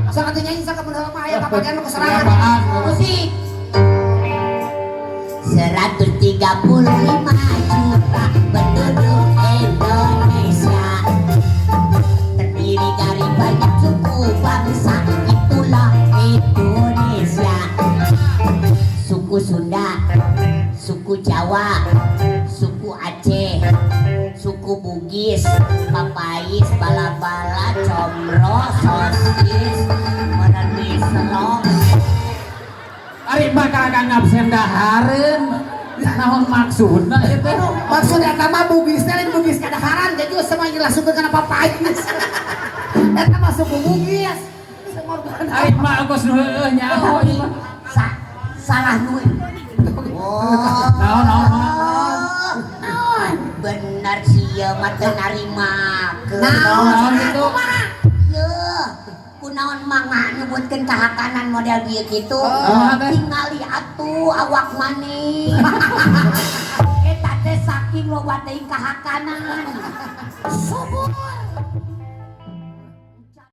Sok atuh nyanyi, sok mun mah aya kabagian ku sorangan. Apaan? Musik. 135 juta penduduk Indonesia terdiri dari banyak suku bangsa, itulah Indonesia. Suku Sunda, suku Jawa, suku Aceh, suku Bugis, Papais, Bala-Bala, Comro, Sosis, Merenis, Serong. Ari bakal kang ngabsen dahareun. Naon maksudna itu? Anu, maksud eta mah Bugis teh lain Bugis kadaharan, jadi semua langsung ke kana Papais. Eta mah suku Bugis. Semua. Ari mah geus nu heueuh nyaho ieu mah. Salah nu. Oh. Naon, naon, naon? Naon? Bener sih mah teu narimakeun. Naon? Naon gitu? Yeuh, kunaon mangga nyebutkeun kahakanan model bieu kitu? Oh, teh. Tingali atuh awak maneh. Eta teh saking loba teuing kahakanan. Subur.